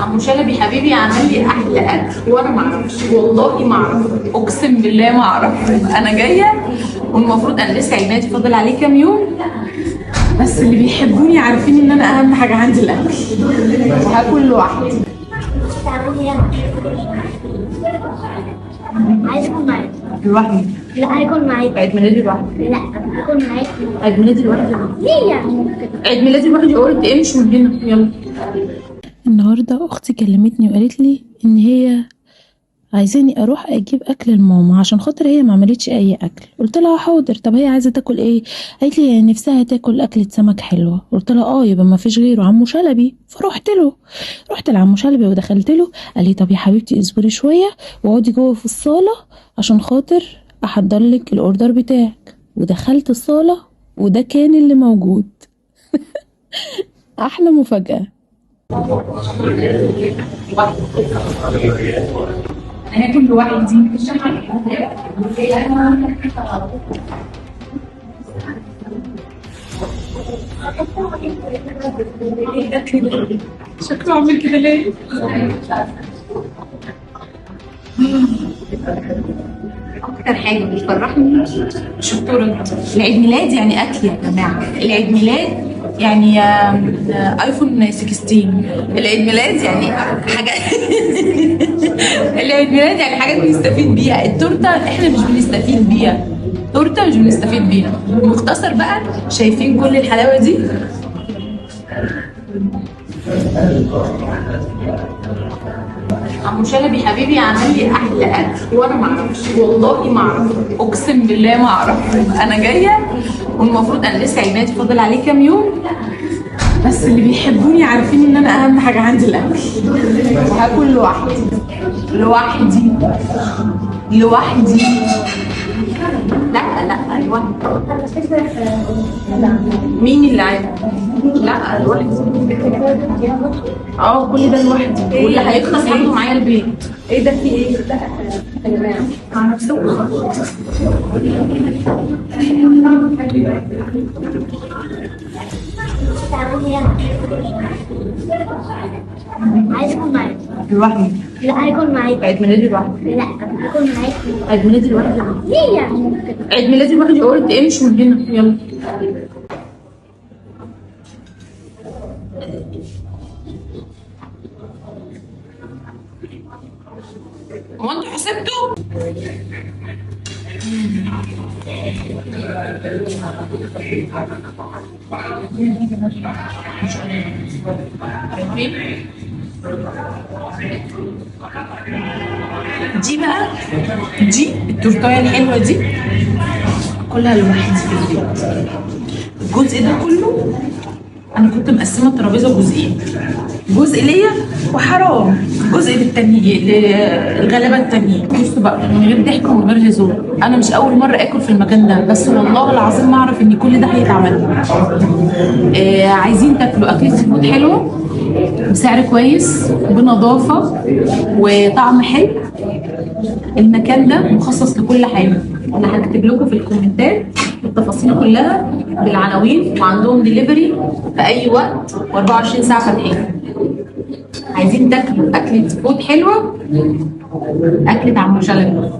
عمو شلبي حبيبي عمل لي احلى اكل وانا ما اعرفش، والله ما اعرف، اقسم بالله ما اعرف. انا جاية والمفروض انا لسه عيد ميلادي فاضل عليه كام يوم، بس اللي بيحبوني عارفين ان انا اهم حاجة عندي الاكل، وهاكل لوحدي. عايز اكل معاك. لوحدي؟ لا هاكل معاك. عيد ميلادي لوحدي. لا هاكل معاك. عيد ميلادي لوحدي. ليه يعني؟ عيد ميلادي لوحدي. قلت امشي من هنا يلا. النهاردة أختي كلمتني وقالت لي إن هي عايزاني أروح أجيب أكل لماما عشان خاطر هي ما عملتش أي أكل. قلت لها حاضر، طب هي عايزة تاكل إيه؟ قالت لي نفسها تاكل أكلة سمك حلوة. قلت لها آه يبقى ما فيش غيره عمو شلبي. فرحت له، رحت لعمو شلبي ودخلت له، قال لي طب يا حبيبتي اصبري شوية واقعدي جوه في الصالة عشان خاطر أحضر لك الأوردر بتاعك. ودخلت الصالة وده كان اللي موجود. أحلى مفاجأة. انا هاكل لوحدي. شكله عامل كده ليه؟ اكتر حاجة بتفرحني شطوره العيد ميلاد، يعني اكل يا جماعة. العيد ميلاد يعني ايفون 16. العيد ميلاد يعني حاجة العيد ميلاد يعني حاجات بنستفيد بيها. التورتة احنا مش بنستفيد بيها، التورتة مش بنستفيد بيها. مختصر بقى، شايفين كل الحلاوة دي؟ عمو شلبي حبيبي عمل لي احلى اكل وانا ما اعرفش، والله ما اعرف، اقسم بالله ما اعرف. انا جاية والمفروض انا لسه عيد ميلادي فاضل عليه كام يوم، بس اللي بيحبوني عارفين ان انا اهم حاجة عندي الاكل، وهاكل لوحدي لوحدي لوحدي. لا لا لوحدي. مين اللي عامل؟ لا لوحدي. اه كل ده لوحدي، واللي هيخلص هاخده معايا البيت. ايه ده في ايه؟ لا يا جماعة مع نفسكم. عايز اكل معاك. لوحدي. لا هاكل معاك. عيد ميلادي لوحدي. لا هاكل معاك. عيد ميلادي لوحدي. ليه يعني؟ عيد ميلادي لوحدي. قلت امشي من هنا يلا. هو انتوا حسبتوا؟ دي بقى، دي التورتايه الحلوة دي كلها لوحدي في البيت. الجزء ده كله انا كنت مقسمة الترابيزة جزئين، جزء ليا وحرام جزء للتانيين، للغلابه التانيين. بصوا بقى، من غير ضحك ومن غير هزار، انا مش اول مرة اكل في المكان ده، بس والله العظيم ما اعرف ان كل ده هيتعمل. عايزين تاكلوا اكله seafood حلوة بسعر كويس بنظافه وطعم حلو، المكان ده مخصص لكل حاجة. انا هكتب لكم في الكومنتات التفاصيل كلها بالعناوين، وعندهم ديليفري في اي وقت و24 ساعة فاتحين. عايزين تاكلوا اكله food حلوة، اكله عمو شلبي.